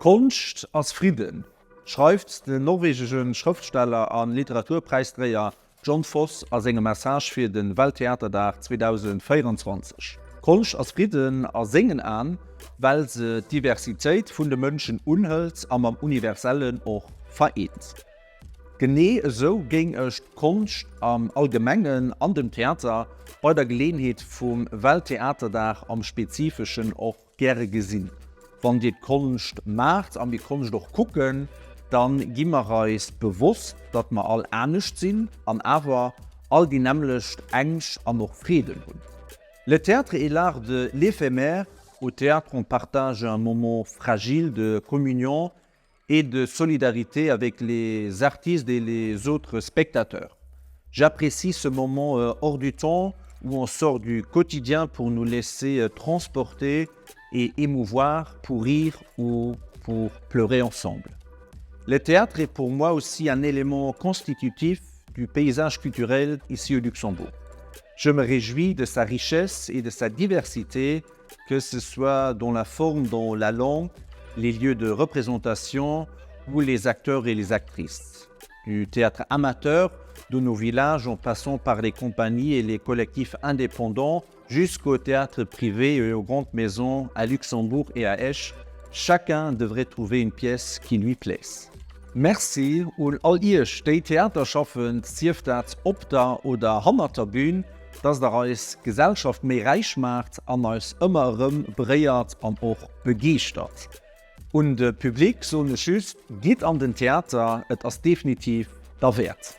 Konscht ass Fridden, schreift den norwegesche Schrëftsteller a Literaturpräisdréier Jon Fosse a sengem Message fir de Welttheaterdag 2024. Konscht ass Fridden a sengen Aen, well se d'Diversitéit vun de Mënschen unhëlt a mam Universellen och vereent. Genee esou géing ech d'Konscht am Allgemengen an dem Theater bei der Geleeënheet vum Welttheaterdag am Spezifeschen och gäre gesinn. Wann Dir d'Konscht maacht a mir Konscht och kucken, dann gi mer eis bewosst, datt mer all anescht sinn an awer all déi nämmlecht Ängsch an och Freeden hunn. Le théâtre est l'art de l'éphémère, au théâtre on partage un moment fragile de communion et de solidarité avec les artistes et les autres spectateurs. J'apprécie ce moment euh, hors du temps où on sort du quotidien pour nous laisser euh, transporter et émouvoir pour rire ou pour pleurer ensemble. Le théâtre est pour moi aussi un élément constitutif du paysage culturel ici au Luxembourg. Je me réjouis de sa richesse et de sa diversité, que ce soit dans la forme, dans la langue, les lieux de représentation ou les acteurs et les actrices. Du théâtre amateur de nos villages en passant par les compagnies et les collectifs indépendants jusqu'au théâtre privé et aux grandes maisons à Luxembourg et à Esch, chacun devrait trouver une pièce qui lui plaise. Merci un all Iech, déi Theater schaffen, sief dat op der oder hannert der Bühn, dass der eis Gesellschaft méi räich maacht an eis ëmmer erëm beréiert an och begeeschtert. Un de Public soen ech just, Gitt an den Theater, et ass definitiv derwäert.